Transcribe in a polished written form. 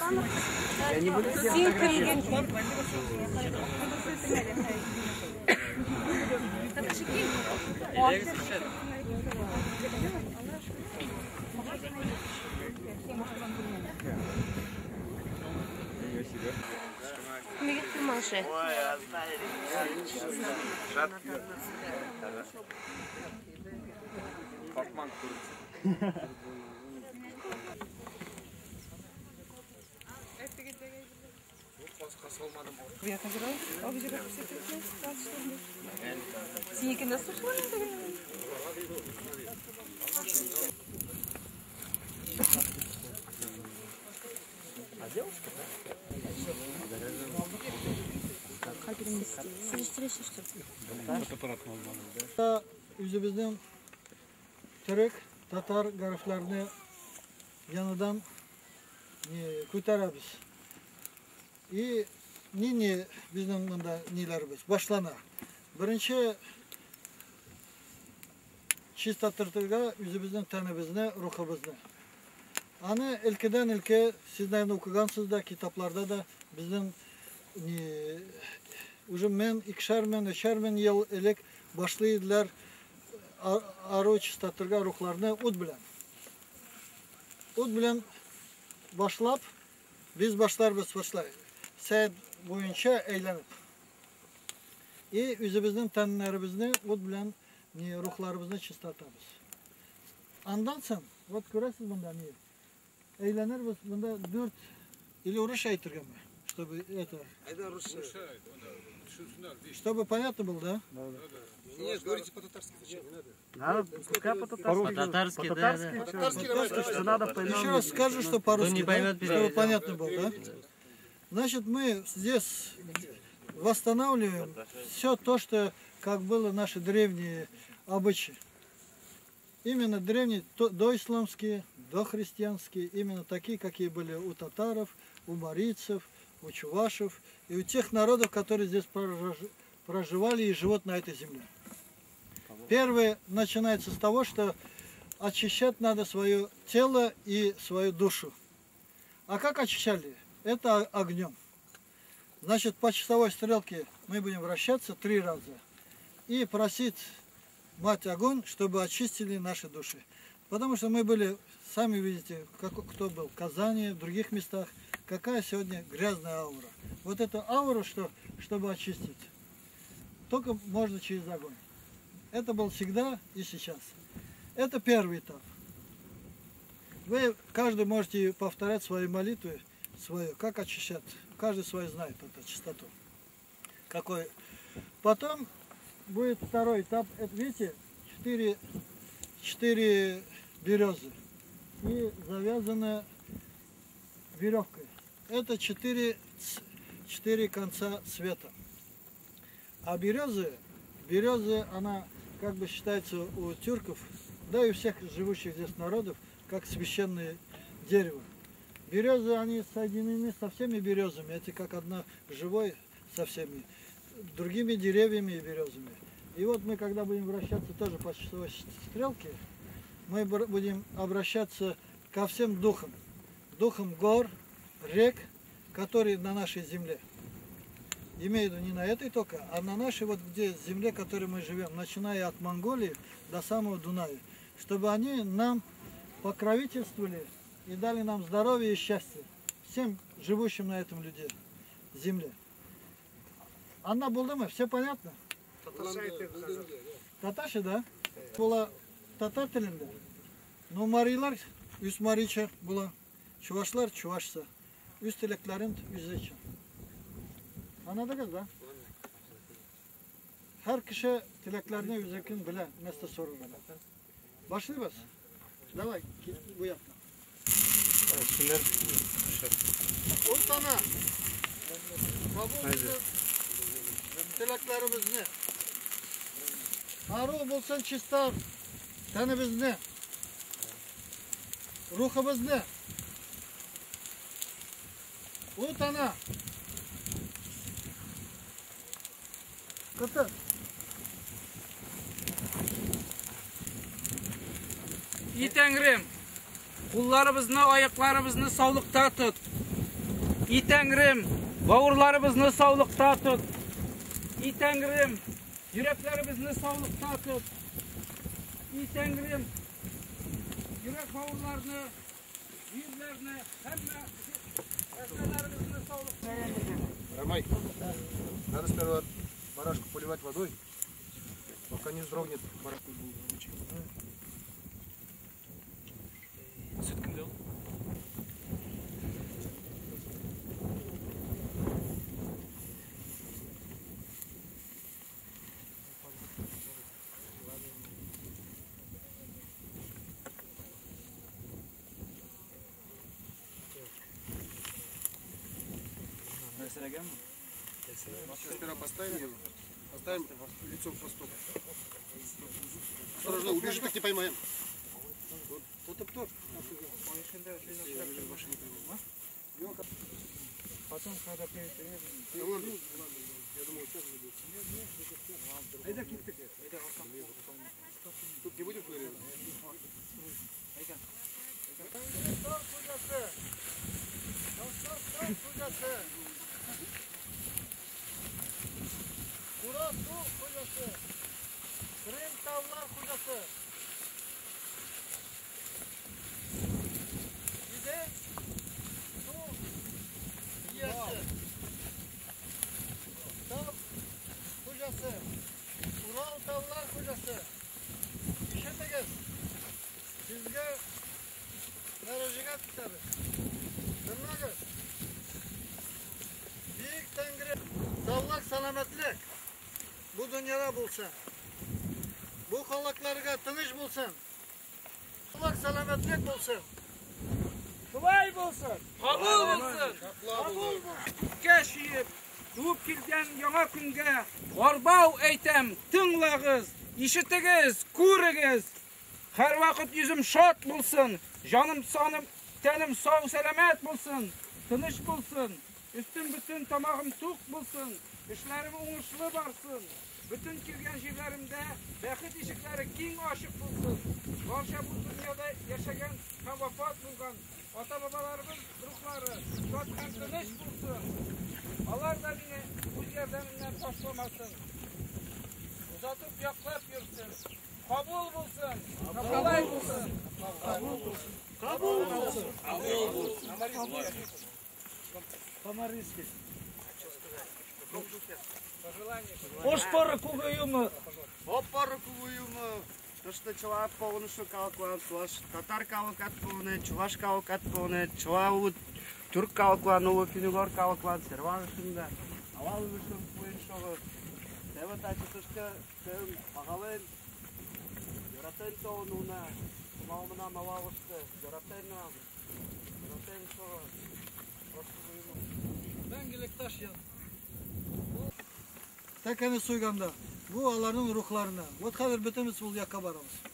Я не буду фотографировать. А девушка? Үзебезнең төрек, татар гарәфләрне яңадан күтәрәбез. И нини безнең монда ниләребез башлана. Беренче чистартырга үзебезнең тәнебезне, рухыбызны. Аны илкедән илке сез наверное укыгансыз да, китапларда да безнең уже мен, икешәр мең, өчәр мең ел элек башлый иделәр ару чистартырга рухларны ут белән. Ут белән башлап, без башларбыз башлай. Сәет буенча әйләнеп. И үзебезнең тәннәребезне ут белән рухларыбызны чистартабыз. Андан соң, вот күрәсез монда ни? Әйләнербез монда 4 или урысча әйтергәме? Чтобы это... Чтобы понятно было, да? Нет, говорите по-татарски, зачем? Не надо. Надо, пускай по-татарски. По-татарски, да. По-татарски, надо. Еще раз скажу, что по-русски, да? Чтобы понятно было, да? Значит, мы здесь восстанавливаем все то, что как было наши древние обычаи. Именно древние, доисламские, дохристианские, именно такие, какие были у татаров, у марийцев, у чувашев и у тех народов, которые здесь проживали и живут на этой земле. Первое начинается с того, что очищать надо свое тело и свою душу. А как очищали? Это огнем. Значит, по часовой стрелке мы будем вращаться 3 раза и просить Мать Огонь, чтобы очистили наши души. Потому что мы были, сами видите, как, кто был в Казани, в других местах, какая сегодня грязная аура. Вот эту ауру, чтобы очистить, только можно через огонь. Это был всегда и сейчас. Это первый этап. Вы каждый можете повторять свои молитвы, свою, как очищать. Каждый свой знает эту чистоту. Какой. Потом будет второй этап. Это, видите, 4 березы. И завязана веревкой. Это 4 конца света. А березы, она как бы считается у тюрков, да и у всех живущих здесь народов, как священное дерево. Березы, они соединены со всеми березами, это как одна живой со всеми другими деревьями и березами. И вот мы, когда будем вращаться тоже по часовой стрелке, мы будем обращаться ко всем духам. Духам гор, рек, которые на нашей земле. Имею в виду не на этой только, а на нашей вот где земле, в которой мы живем, начиная от Монголии до самого Дуная. Чтобы они нам покровительствовали и дали нам здоровье и счастье всем живущим на этом людей, земле. Анна Булдыма, все понятно? Татарша, да? Была татар телендә. Но марилар үз марича була. Чувашлар чувашса. Үз теләкләрен үзе. Anladınız da? Her kişi tileklerini üzerkin bile nesne sorun. Başlıyoruz. Давай, bu yapma. Ortana. Kabul tileklerimizni. Arı bulsun çistar tenimizni. Ruhumuzni. Utana. Kıtır. İyi Tengrim, kullarımızını, ayaklarımızını sağlıkta tut. И Тәңрем, бавырларыбызны саулыкта тот. И Тәңрем, йөрәкләребезне саулыкта тот. И Тәңрем, йөрәк бавырларны, йөзләрне, һәммә әгъзаларыбызны саулыкта. Ромай, надо сперва барашку поливать водой, пока не вздрогнет барашку. Сөт кемдә ул? Сейчас сперва поставим его, поставим лицом к востоку. Осторожно, убежит, так не поймаем. Топ-топ. Потом, когда перед... Я думал, сейчас будет. Тут не будем флорировать? Murat Su hocası, Kırım Tavlar hocası, Gide Su Hiyası, Tav hocası, Ural Tavlar hocası, İşitiniz, sizge müracaat kitabı, Tırnağız, Büyük Tengri, Sağlık, salametlik bu dünyada bulsun. Bu halklarga tınış bulsun. Sağlık, salametlik bulsun. Шулай булсын, кабул булсын, кабул булсын. Күккә чөеп, туып килгән яңа көнгә арбау әйтәм, тыңлагыз, ишетегез, күрегез. Һәрвакыт йөзем шат булсын, җаным, саным, тәнем сау, сәламәт булсын, тыныч булсын. Өстем бөтен, тамагым тук булсын, эшләрем уңышлы барсын. Бөтен килгән җирләремдә бәхет ишекләре киң ачык булсын. Барча бу дөньяда яшәгән һәм вафат булган ата-бабаларыбыз рухлары шат һәм тыныч булсын. Алар да мине үз ярдәменнән ташламасын. Озатып яклап йөрсен. Кабул булсын. Кабул булсын. Кабул булсын. Кабул булсын. Кабул булсын. По-марийски. Ошпары кугаюмы. Оппары кугаюмы. Тышты чыла полнышу калклан, татар калкат полны, чуваш калкат полны, чыла улы түрк калклан, улы финугор калклан, серванышында, авал вышым пуйыншығы. Тәві тачытышка, тәвім бағалын, йоратын тоғынуына, тумалмына малалышты, йоратын нам, йоратын шоғы. Мәңгілік таш yan. Tekeni soyganda bu aların ruhlarına. Вот хәзер бөтенебез ул якка барабыз.